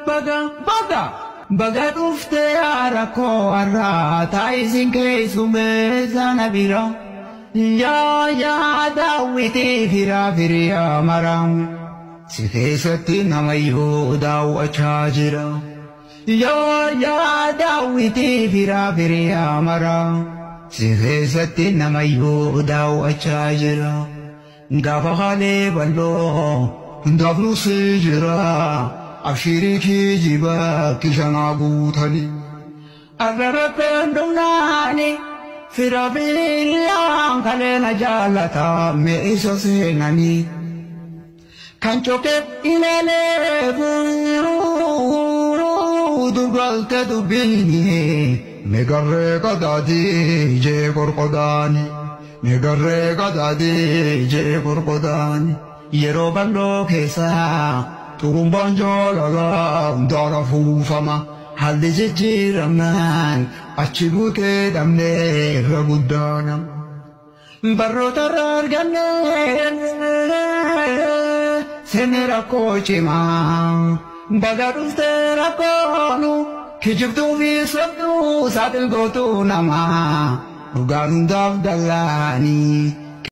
Baga baga baga dhuftee yaa rakkoo har'aa taa'isiin keessumee sana bira. Yaa yaa daawwitii firaa firiyaa mara. Si keessatti namayyuu daawwachaa jira. Yaa yaa daawwitii firaa firiyaa mara. Si keessatti namayyuu daawwachaa jira. Gaafa haalee bal'oo hundaaf nu si jira. Abshirii kijiba kishanaa guutanii. Arrabeen dhumnaani fira firiyaan kaleena jaallata meesha seenanii. Kan cokee ilaalee dugalte dubbiini megarree qadaadii jee qorqodaani. Megarree qadaadii jee qorqodaani. Yeroo bal'oo keessaa xurumbaan jaalalaa hundaan afuufama. Haalli jijjiiramnaan achi buutee dhabnee irra guddaa nama. Barroota irraa argannee seenni rakkoo cimaa. Baga dhuftee rakkoonu kijibduu fi sobduu saaxil gootuu namaa. Dhugaan hundaaf dallaanii